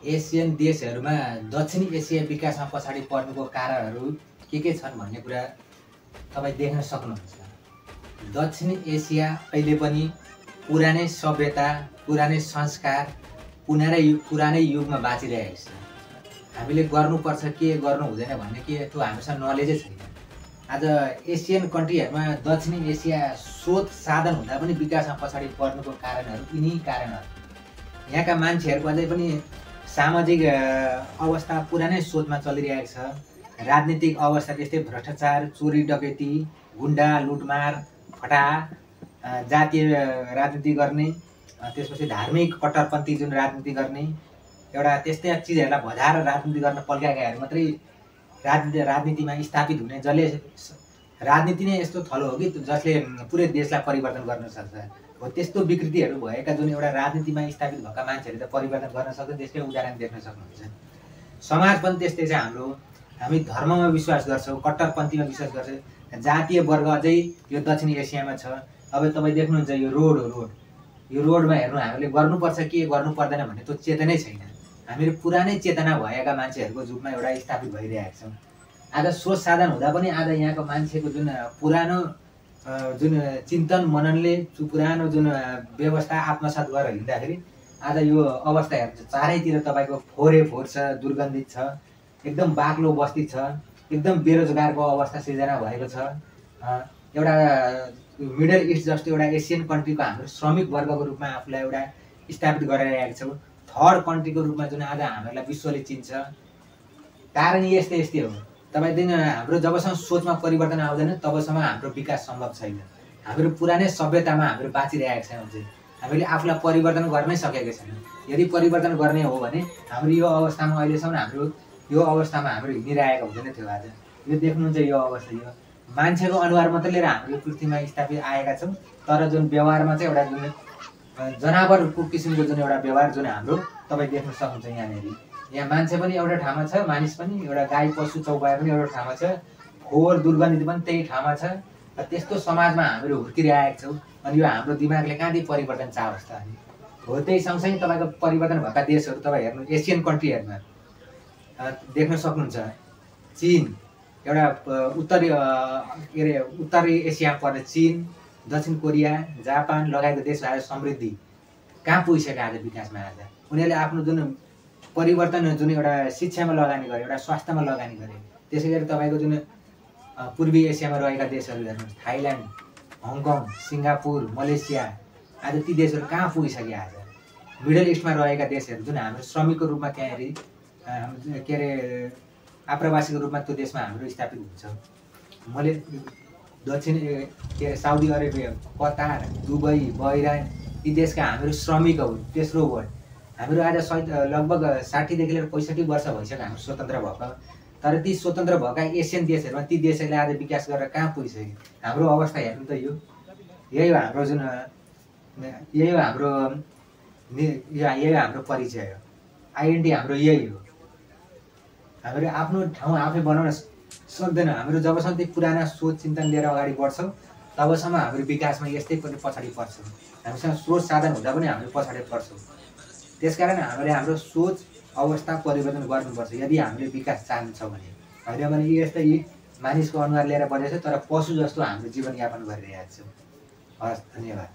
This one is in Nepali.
एसियन देशहरूमा दक्षिणी एसिया विकासमा पछाडि पर्नुको कारणहरू के छन् भन्ने कुरा तपाईँ देख्न सक्नुहुन्छ। दक्षिणी एसिया अहिले पनि पुरानै सभ्यता, पुरानै संस्कार, पुरानै युगमा बाँचिरहेको छ। हामीले गर्नुपर्छ के गर्नु हुँदैन भन्ने त्यो हामीसँग नलेजै छैन। आज एसियन कन्ट्रीहरूमा दक्षिणी एसिया स्रोत साधन हुँदा पनि विकासमा पछाडि पर्नुको कारणहरू यिनै कारणहरू। यहाँका मान्छेहरूको अझै पनि सामाजिक अवस्था पुरानै सोचमा चलिरहेको छ। राजनीतिक अवस्था त्यस्तै भ्रष्टाचार, चोरी डकैती, गुन्डा, लुटमार, फटा, जातीय राजनीति गर्ने, त्यसपछि धार्मिक कट्टरपन्थी जुन राजनीति गर्ने, एउटा त्यस्तै चिजहरूलाई भजाएर राजनीति गर्न पल्काएकाहरू मात्रै राजनीतिमा स्थापित हुने, जसले राजनीति नै यस्तो थलो हो कि जसले पुरै देशलाई परिवर्तन गर्न सक्छ। हो त्यस्तो विकृतिहरू भएका जुन एउटा राजनीतिमा स्थापित भएका मान्छेहरूले त परिवर्तन गर्न सक्छ, त्यसकै उदाहरण देख्न सक्नुहुन्छ। समाज पनि त्यस्तै छ हाम्रो। हामी धर्ममा विश्वास गर्छौँ, कट्टरपन्थीमा विश्वास गर्छौँ। जातीय वर्ग अझै यो दक्षिणी एसियामा छ। अब तपाईँ देख्नुहुन्छ यो रोडमा हेर्नु, हामीले गर्नुपर्छ के गर्नु पर्दैन भन्ने त्यो चेतनै छैन। हामीले पुरानै चेतना भएका मान्छेहरूको जुगमा एउटा स्थापित भइरहेका छौँ। आज सोच साधन हुँदा पनि आज यहाँको मान्छेको जुन पुरानो जुन चिन्तन मननले पुरानो जुन व्यवस्था आत्मसात गरेर हिँड्दाखेरि आज यो अवस्था हेर्छ। चारैतिर तपाईँको फोहोर छ, दुर्गन्धित छ, एकदम बाक्लो बस्ती छ, एकदम बेरोजगारको अवस्था सिर्जना भएको छ। एउटा मिडल इस्ट जस्तो एउटा एसियन कन्ट्रीको हाम्रो श्रमिक वर्गको रूपमा आफूलाई एउटा स्थापित गराइरहेका छौँ। थर्ड कन्ट्रीको रूपमा जुन आज हामीहरूलाई विश्वले चिन्छ। कारण यस्तै हो। तपाईँ हाम्रो जबसम्म सोचमा परिवर्तन आउँदैन तबसम्म हाम्रो विकास सम्भव छैन। हाम्रो पुरानै सभ्यतामा हाम्रो बाँचिरहेका छौँ। अझै हामीले आफूलाई परिवर्तन गर्नै सकेको छैन। यदि परिवर्तन गर्ने हो भने हाम्रो यो अवस्थामा अहिलेसम्म हाम्रो हिँडिरहेको हुँदैन थियो। आज यो देख्नुहुन्छ यो अवस्था, यो मान्छेको अनुहार मात्रै लिएर हाम्रो यो पृथ्वीमा स्थापित आएका छौँ। तर जुन व्यवहारमा चाहिँ एउटा जुन जनावरको किसिमको जुन एउटा व्यवहार जुन हाम्रो तपाईँ देख्न सक्नुहुन्छ। यहाँनिर यहाँ मान्छे पनि एउटा ठाउँमा छ, मानिस पनि एउटा गाई पशु चौपाया पनि एउटा ठाउँमा छ, फोहोर दुर्गन्धित पनि त्यही ठाउँमा छ। र त्यस्तो समाजमा हामीहरू हुर्किरहेका छौँ। अनि यो हाम्रो दिमागले कहाँदेखि परिवर्तन चाहोस् त? अनि हो त्यही सँगसँगै तपाईँको परिवर्तन भएका देशहरू तपाईँ हेर्नु, एसियन कन्ट्रीहरूमा देख्न सक्नुहुन्छ। चीन एउटा उत्तरी एसियामा पर्ने चीन, दक्षिण कोरिया, जापान लगायतका देशहरू आज समृद्धि कहाँ पुगिसक्यो आज विकासमा। आज उनीहरूले आफ्नो जुन परिवर्तन जुन एउटा शिक्षामा लगानी गरे, एउटा स्वास्थ्यमा लगानी गरे। त्यसै गरी तपाईँको जुन पूर्वी एसियामा रहेका देशहरू हेर्नुहोस्, थाइल्यान्ड, हङकङ, सिङ्गापुर, मलेसिया, आज ती देशहरू कहाँ पुगिसके। आज मिडल इस्टमा रहेका देशहरू जुन हाम्रो श्रमिकको रूपमा त्यहाँनिर आप्रवासीको रूपमा त्यो देशमा हाम्रो स्थापित हुन्छ। दक्षिण Saudi Arabia, Qatar, Dubai, Bahrain, यी देशका हाम्रो श्रमिकहरू तेस्रो वर्ल्ड। हाम्रो आज लगभग 60 देखि लिएर 65 वर्ष भइसक्यो हाम्रो स्वतन्त्र भएको। तर ती स्वतन्त्र भएका एसियन देशहरूमा ती देशहरूले आज विकास गरेर कहाँ पुगिसक्यो। हाम्रो अवस्था हेर्नु त यही हो हाम्रो परिचय हो। आइडेन्टिटी हाम्रो यही हो। हामीले आफ्नो ठाउँ आफै बनाउन सक्दैन। हाम्रो जबसम्म त्यो पुराना सोच चिन्तन लिएर अगाडि बढ्छौँ तबसम्म हाम्रो विकासमा यस्तै पनि पछाडि पर्छौँ। हामीसँग स्रोत साधन हुँदा पनि हामी पछाडि पर्छौँ। त्यसकारण हामीले हाम्रो सोच अवस्था परिवर्तन गर्नुपर्छ यदि हामीले विकास चाहन्छौँ भने। होइन भने यस्तै मानिसको अनुहार लिएर बढेको छ तर पशु जस्तो हाम्रो जीवनयापन गरिरहेका छौँ। हस्, धन्यवाद।